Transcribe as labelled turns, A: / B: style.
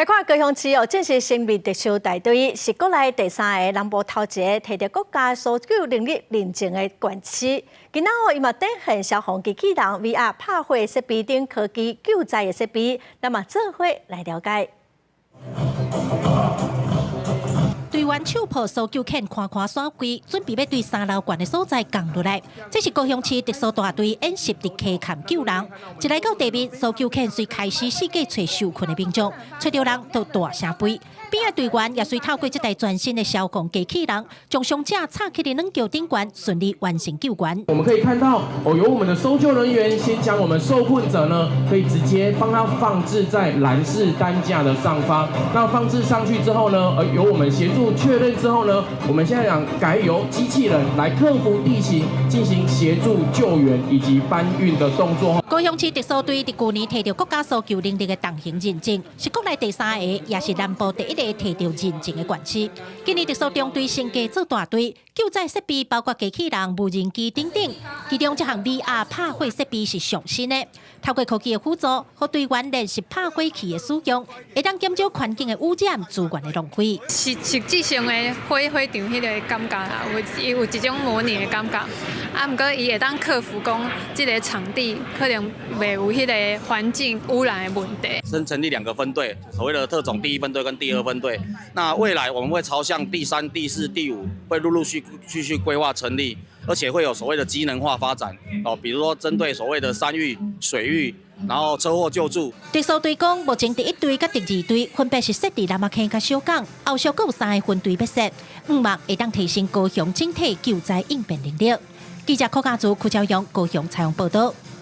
A: 來看高雄市哦，正式成立特搜大隊，是國內第三个南部頭一个提著國家搜救能力認證的縣市。今仔哦，伊嘛展現消防機器人 VR 拍火設備等科技救災的設備，咱嘛做伙來了解。
B: 隊員手抱搜救犬緩緩徙跪，準備欲對三樓懸的所在降落來。這是高雄市特搜大隊演習佇溪崁救人。一來到地面，搜救犬隨開始四界揣受困的民眾，揣著人就大聲吠。邊仔隊員也隨透過這台全新的消防機器人，將傷者插起佇軟橋頂懸，順利完成救援。
C: 我們可以看到，哦，由我們的搜救人員先將我們受困者呢，可以直接幫他放置在攬式擔架的上方。那放置上去之後呢，由我們協助確認之後呢，我們現在講改由機器人來克服地形，進行協助救援以及搬運的動作。
B: 高雄市特搜隊佇舊年提著國家搜救能力的重型認證，是國內第三个，也是南部第一个提著認證的縣市。今年特搜中隊升格做大隊，救災設備包括機器人、無人機等等，其中這項 VR 拍火設備是上新的。透過科技的輔助，予隊員練習拍火器的使用，會當減少環境的污染、資源的浪費。
D: 實實際上的火場彼个感覺啦，有一種模擬的感覺。啊，毋過伊會當克服講這个場地可能袂有彼个環境污染的問題。
E: 先成立兩個分隊，所謂的特種第一分隊跟第二分隊。那未來我們會朝向第三、第四、第五，會陸陸續續續規劃成立，而且會有所謂的機能化發展哦，比如說針對所謂的山域、水域，然後車禍救助。
B: 特搜隊講，目前第一隊佮第二隊分別是設佇南仔坑佮小港，後續閣有三个分隊欲設，向望會當提升高雄整體救災應變能力。記者柯家祖、柯昭陽高雄採訪報道。